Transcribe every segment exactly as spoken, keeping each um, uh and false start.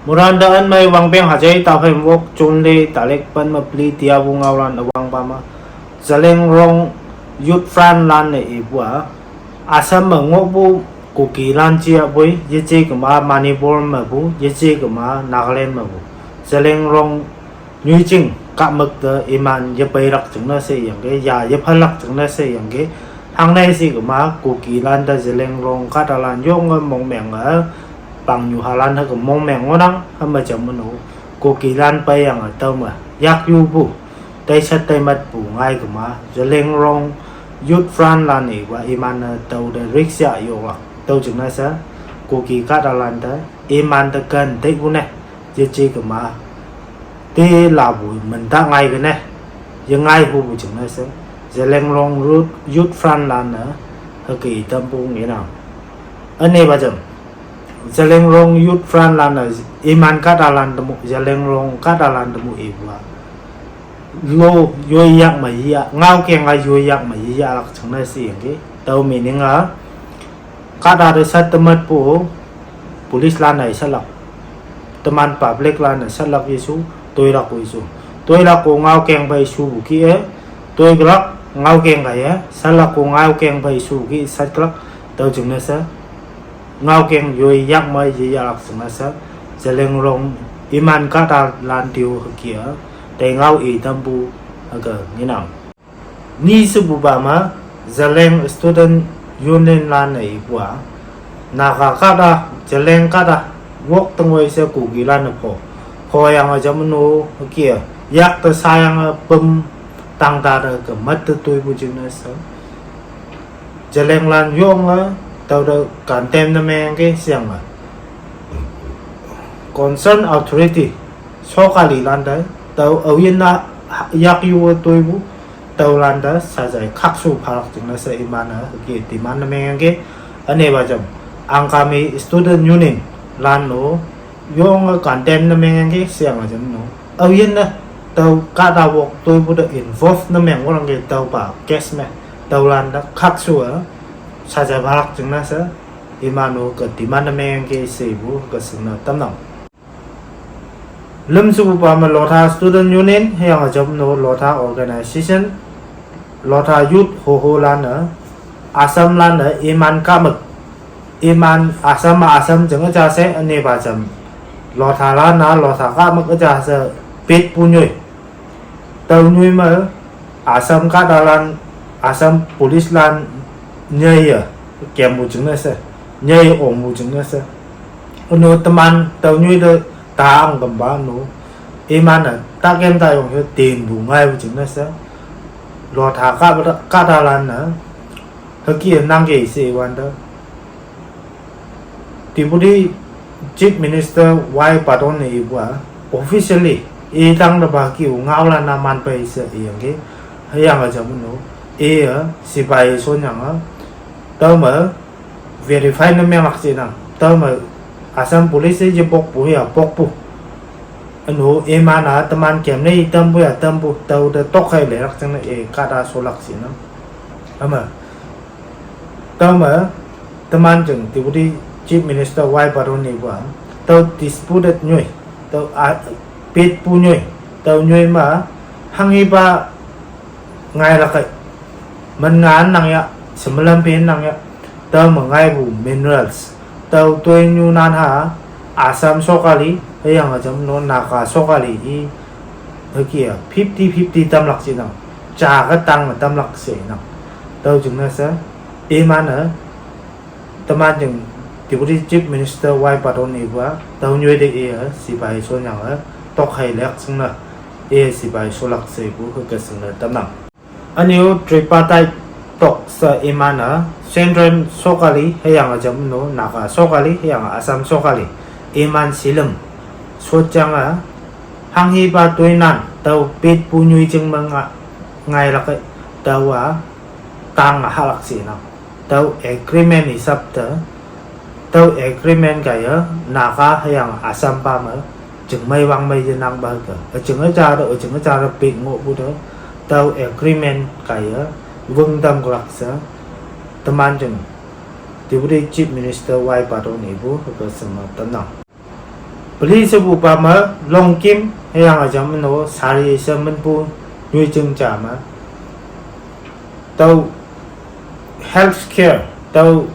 Muranda an mai wang peng hajai ta phai wok chun le ta lek pan ma pli tia bu ngau lan awang pa ma. Zaleng rong Youth Front lan ne i bua. Assam ma ngok bu Kuki lan chia bui, ye che kama Manipur ma bu, ye che kama Nagaland ma bu. Zaleng rong nyui ching ka mak ta iman ye pai rak ching na se yang ke, ya ye pha lak ching na se yang ke. Hang nai si kama Kuki lan ta Zaleng rong ka ta lan yong mong meng a, pang nyu ha lan ha ka mong meng ngonang, ha ma jam mano. Kuki lan pai yang a tau ma. Yak yu bu. Tai sat tai mat bu ngai kama. Zaleng rong Youth Front lan i wa iman a tau da riksha yo wa. Tau ching na sa. Kuki ka ta lan ta. Iman ta kan tai bu ne. Ye che kama. Te la bu men ta ngai ke ne. Ye ngai hu bu ching na sa. Zaleng rong Youth, Youth Front lan na. Ha ke i tam bu ngi na. Ane ba jam. Zaleng rong Youth Front lan na. Iman ka ta lan ta mu. Zaleng rong ka ta lan ta mu i bua. Lo yoi yak ma yi ya. Ngau ke ngai yoi yak ma yi ya lak chang na si yang ke. Tau meaning a. Ka ta de sat ta mat pu. Police lan na i sat lak. Teman public lan na sat lak Yesu. Toi lak ko Yesu. Toi lak ko ngau keng bai su bu ki e. Toi glak ngau keng gai e. Sat lak ko ngau keng bai su ki sat glak. Tau ching na sa. Ngau keng yoi yak ma yi ya lak ching na sa. Zaleng rong iman ka ta lan tiu ha kia. Tai ngau i tam bu ha ka ngi nang. Ni su bu ba ma, Zaleng Student Union lan na i bua. Na ka ka ta, Zaleng ka ta, wok tang wai se Kuki lan na pho. Pho yang a jam no, ha kia. Yak ta sa yang a pum tang ta ta ka mat ta tui bu jing na sa. Zaleng lan yong a, tau da kan tem na meng ke siang a. Concern authority, sokali lan ta, tau au yin na yak yu a tui bu, tau lan ta, sa zai kak su pha lak ching na sa iman a, ke ti man na meng ke, ane ba jam. Angkami Student Union, lan no, yong a kan tem na meng ke, siang a jam no. Au yin na, tau ka ta wok tui bu da involve na meng wang ke tau pa, case me, tau lan ta, kak su a, sa zai pha lak ching na sa, iman no, ke ti man na meng ke, se bu, ke sing na tam nang. Lum su bu pa ma Lotha Student Union, he yang a jam no Lotha Organization, Lotha Youth ho ho lan na, Assam lan na, iman ka mak, iman Assam ma Assam jang a ja se, ane ba jam. Lotha lan na, Lotha ka mak a ja se, pit pu nyoi. Tau nyoi ma, Assam ka ta lan, Assam Police lan, nyai ya, kiam bu jing na se, nyai ong bu jing na se. Unu teman, tau nyoi de, ta ang gam ba nu. Iman na, ta kem ta yong he, tin bu ngai bu jing na se. Lotha ka ta, ka ta lan na, ha kia nang ke se wan ta. Deputy Chief Minister Y Patton ne i bua, officially, i tang da ba ki u ngau la na man pa i se i yang ke, ha yang a jam no, i a, sipai so nyang a, tau ma, verify na meng lak si nang, tau ma, Assam Police i bok pu ya, bok pu. Anu, i ma na, teman kem ne i tam pu ya, tam pu, tau da tok hai le lak chang na, i ka ta so lak si nang. Ama, Tau ma, teman jeng Deputy Chief Minister Y Patton ne bua, tau disputed nyoi, tau a, pit pu nyoi, tau nyoi ma, hang i ba ngai la kai, man ngan nang ya, semalam pin nang ya, tau ma ngai bu minerals, tau tui nyu nan ha, Assam sokali, ha yang a jam no Naga sokali i, ha kia, fifty fifty tam lak si nang, cha ka tang tam lak si nang, tau jeng na sa, Iman a, teman jeng Deputy Chief Minister Y Patton i bua, tau nyoi de e a, sipai so nyang a, tok hai lek sing na, e sipai so lak se bu, ke sing na tam nang. Aniu tripartite tok sa iman a, Central sokali, ha yang a jam no, Naga sokali, ha yang a Assam sokali, iman silam, so chang a, hang hi ba tui nan, tau pit pu nyoi jeng ma nga, ngai lak a, tau a, tang a ha lak si nang. Tau agreement i sap ta, tau agreement ka ya, Naga ha yang Assam pa ma, jeng mai wang mai ya nang ba ta. A jeng a ja ta, a jeng a ja ta pik ngo bu ta, tau agreement ka ya, wang tam glak sa, teman jeng, Deputy Chief Minister Y Patton i bu, ka sema tam nang. Peli shepupa me Longkim hüyange jam no sari she minpu nyoijing ja me tüo health care tüo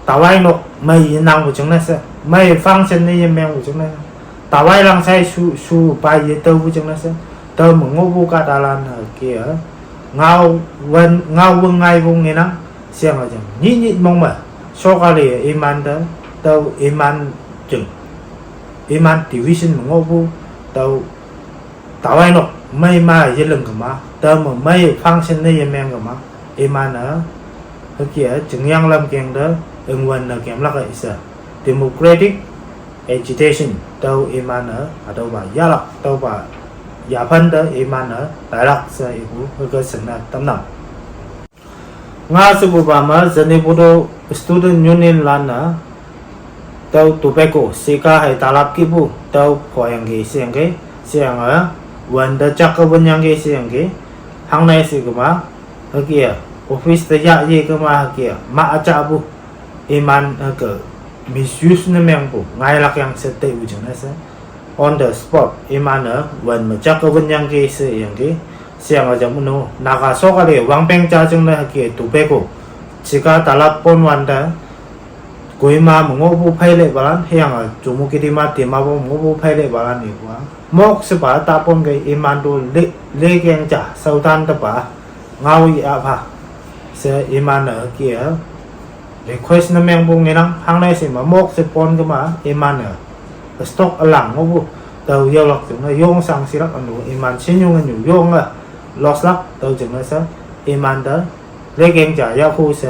tawai nok mei yenangpu jingne she, mei function ne yemengpu jingne she, tawai lang shai shu shupa yetaopu jingne she, tüo me ngohpu kahtalan hüke-a ngao wen ngao wüng ngaipu ngenang. Sheyange jam nyit nyit mong me sokali imante tüo iman jing iman division me ngohpu tüo tawai nok mei ma yeling kema, tüo me mei function ne yemeng kema, iman-e hüke-a chingyang lamkeng te üngwün ne kemlak-e she, democratic agitation tüo iman-e hatüopa yahlak, tüopa yaphan te iman-e tailak she ipu hüke shingne tamnang. Nga shepupa me Zunheboto Student Union lan-e tüo tobacco, cigar hei talap kihpu tüo phoyangki sheyangki, sheyange wün te jak-e wünyangki sheyangki, hangne she kema hüke-a office te yahye kema hüke-a ma üjapu iman hüke misuse ne mengpu ngailak yang she teipu jingne she, on the spot iman-e wün me jak-e wünyangki sheyangki. Sheyange jam no Naga sokali wangpeng ja jingne hüke tobacco, cigar talap ponwante Kohima me ngohpu pheilepalan hüyange Chümoukedima Dimapur me ngohpu pheilepalan ipu-a mok shepa tapon kei iman to le lekeng ja shaotan tepa ngao yapha she iman-e hüke-a request ne mengpu ngenang. Hangne she me mok she pon kema iman-e stock ülang ngohpu tao yaolak jingne yong shang shilak ünu iman shinyunge nyu yonge loss lak tüo jingne she imante lekeng ja yahpu she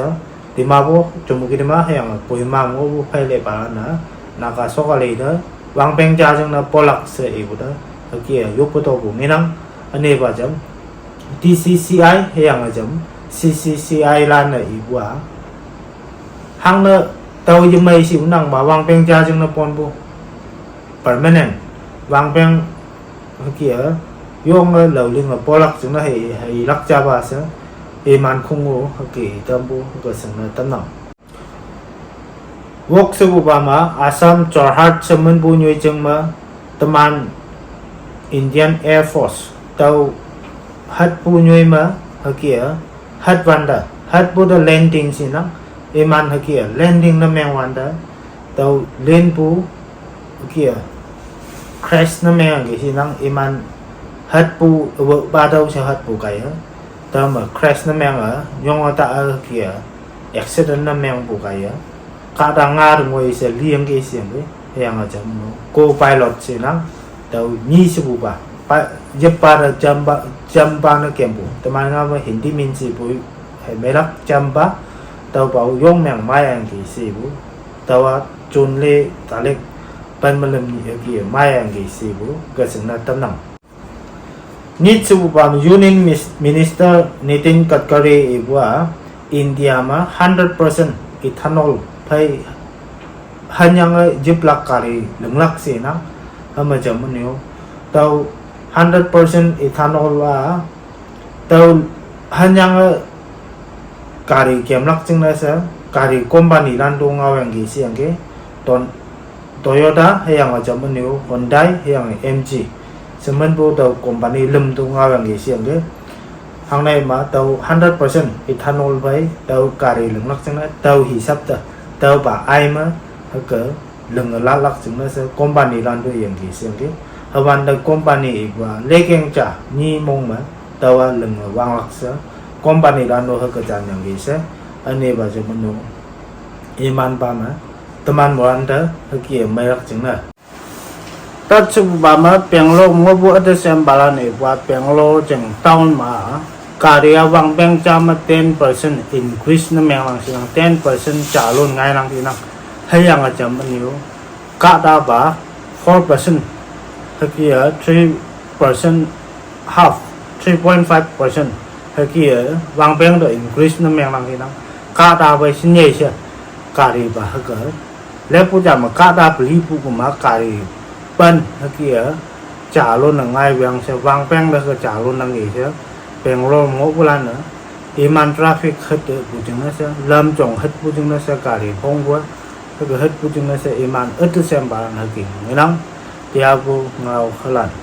Dimapur, Chümoukedima hüyange Kohima me ngohpu pheilepalan-e Naga sokali te wangpeng ja jingne polak she ipu te hüke-a yoppu topu ngenang. Ünepa jam D C C I hüyange jam C C C I lan-e ipu-a hangne tüo yemei shi nangpa wangpeng ja jingne ponpu permanent wangpeng hüke-a yonge laolinge polak jingne hei heilak japa she iman khong-o hüke tampu hüke shingne tamnang. Wok shepupa me Assam Jorhat she minpu nyoijing me teman Indian Air Force tüo hatpu nyoi me hüke-a hatwante hatpu te landing shinang, iman hüke-a landing ne mengwante tüo linpu hüke-a crash ne mengki shinang, iman hatpu wepatüo she hatpu kaiye tüo me crash ne menge nyonge ta-e hüke-a accident ne mengpu kaiye kahta nga te ngoi she liyangki sheyangki, hüyange jam no co-pilot shinang tüo nyi shepupa pa yepa te jampa jampa ne kempu teman ngao me Hindi min shepu hei meilak jampa, tüopa-o yong meng maiyangki shepu, taowa June le talek pen me lüm nyih hüke maiyangki shepu ke shingne tamnang. Nyit shepupa me Union Mis- Minister Nitin Gadkari ipu-a India me hundred percent ethanol phei hanyange jiplak gari linglak shenang, hüme jam ünyu. Tüo hundred percent ethanol-a tüo hanyange gari kemlak jingne she, gari company lan to ngaoyangki sheyangki, Ton- Toyota hüyange jam ünyu, Hyundai hüyange M G sheminpu tüo company lüm to ngaoyangki sheyangki. Hangne ma tüo hundred percent ethanol phei tüo gari linglak jingne tüo hisap te, tüopa ai me hüke linge latlak jingne she company lan to yangki sheyangki. Hüwante company ipu-a lekeng ja nyi mong me tüowa linge wanglak she company lan to hüke janyangki she. Ünepa jam ünyu, imanpa me teman moilan te hüke meilak jingne. Tat shepupa me Bangalore ngohpu üte shempalan ipu-a Bangalore jing town me gari-a wangpeng ja me ten percent increase ne menglang shinang, ten percent jalon ngainang shinang. Hüyange jam ünyu, kahtapa four percent, hüke-a three percent half, three point five percent hüke-a wangpeng te increase ne menglang shinang. Kahta phei shinyei she gari pa hüke leppu ja me kahta pelipu kema gari pen hüke-a jalon ne ngaiwang she wangpeng te hüke jalon nangki she. Bangalore ngohpulan-e iman traffic hütpu jingne she, lam jong hütpu jingne she gari hongpu-a hüke hütpu jingne she iman üte shempalan hüke ngenang. Yabu ngao halan.